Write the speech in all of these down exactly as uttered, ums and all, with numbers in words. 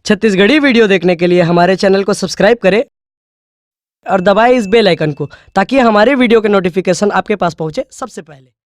Chhattisgarhi video देखने के लिए हमारे चैनल को सब्सक्राइब करें और दबाएं इस बेल आइकन को, ताकि हमारे वीडियो के नोटिफिकेशन आपके पास पहुंचे सबसे पहले।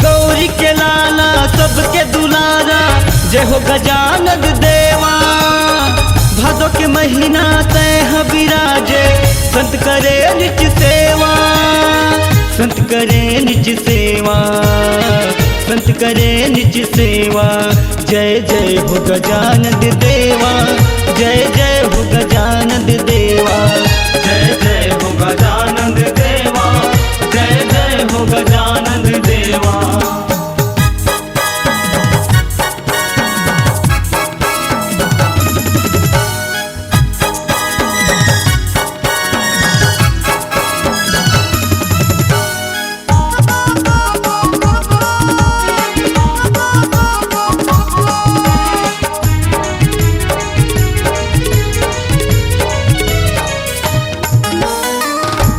गौरी के लाला, सबके दुलारा, जय हो गजानन देवा। भादो के महीना तैं ह बिराजे, संत करे निज सेवा, संत करे निज सेवा, संत करे निज सेवा। जय जय हो गजानन देवा, जय जय हो गजानन देवा, जय जय हो गजानन देवा, जय जय हो गजानन देवा।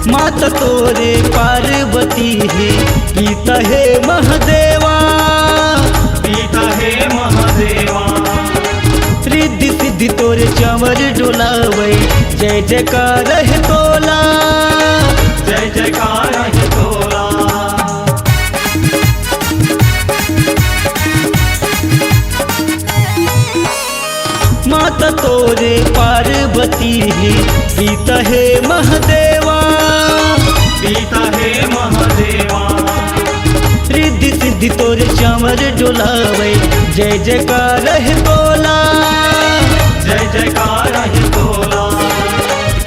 मात तोरे पार्वती हे, पिता हे महादेवा, पिता हे महादेवा। रिद्धि सिद्धि तोरे चंवर डोलावय, जय जयकार हे तोला, जय जयकार हे तोला। मात तोरे पार्वती हे, पिता हे महादेवा, पिता हे महादेवा। रिद्धि सिद्धि तोरे चंवर डोलावय, जय जयकार हे तोला, जय जयकार हे तोला।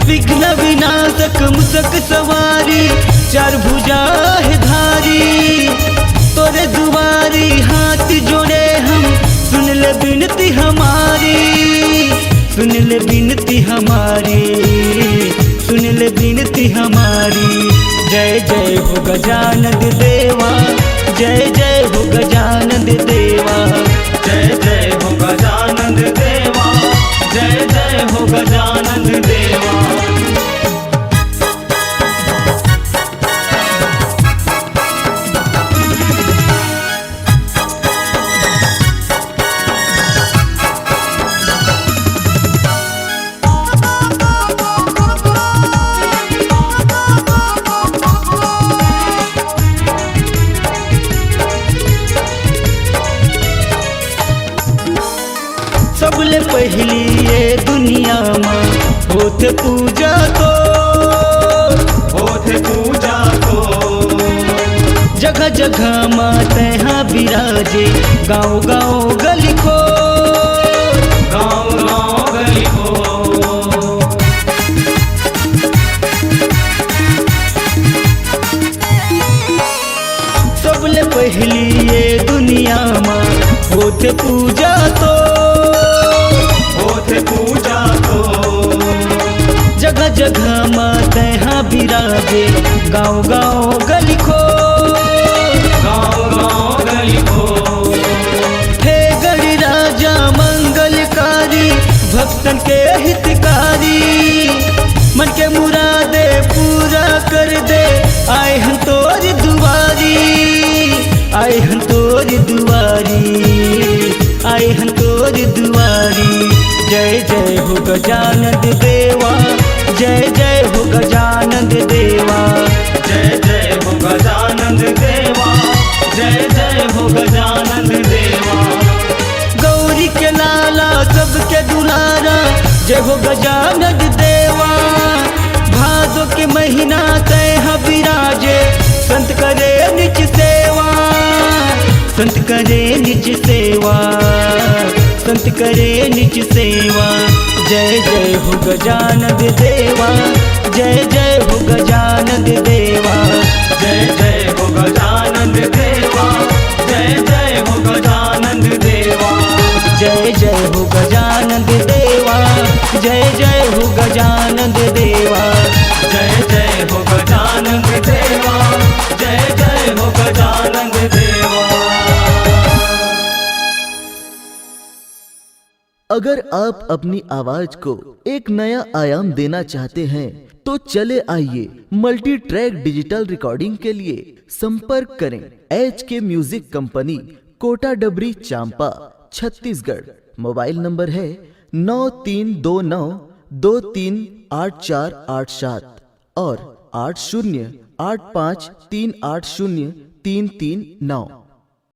विघ्न विनाशक मुसक सवारी, चार भुजा हे धारी। तोरे दुवारी हाथ जोड़े हम, सुन ले बिनती हमारी, सुन ले बिनती हमारी, सुन ले बिनती हमारी। जय जय हो गजानन देवा, जय जय हो गजानन देवा, जय जय हो गजानन देवा, जय जय हो गजानन देवा। सबले पहिली ये दुनिया म होथे पूजा तो, होथे पूजा तो। जगह जगह म तैहा बिराजे, गाँव गाँव गली खोर, गाँव गाँव गली खोर। सबले पहिली ये दुनिया म होथे पूजा तो, होथे पूजा तो। जगह जगह म तैहा बिराजे, गाँव गाँव गली खोर, गाँव गाँव गली खोर। हे गणराजा मंगलकारी, भक्तन के हितकारी, मन के मुरादे पूरा कर दे, आए हन तोर दुवारी, आए हन तोर दुवारी, आए हन तोर दुवारी। जय जय हो गजानन देवा, जय जय हो गजानन देवा, जय जय हो गजानन देवा, जय जय हो गजानन देवा। गौरी के लाला सबके दुलारा, जय हो गजानन देवा। भादो के महीना तैहा बिराजे, संत करे निज सेवा, संत करे निज सेवा, संत करे निज सेवा। जय जय हो गजानन देवा, जय जय हो गजानन देवा, जय जय हो गजानन देवा, जय जय हो गजानन देवा, जय जय हो गजानन देवा, जय जय हो गजानन देवा, जय जय हो गजानन अगर आप अपनी आवाज को एक नया आयाम देना चाहते हैं, तो चले आइए मल्टी ट्रैक डिजिटल रिकॉर्डिंग के लिए संपर्क करें एच के म्यूजिक कंपनी, कोटा डबरी, चांपा, छत्तीसगढ़। मोबाइल नंबर है नौ तीन दो नौ दो तीन आठ चार आठ सात और आठ शून्य आठ पाँच तीन आठ शून्य तीन तीन नौ।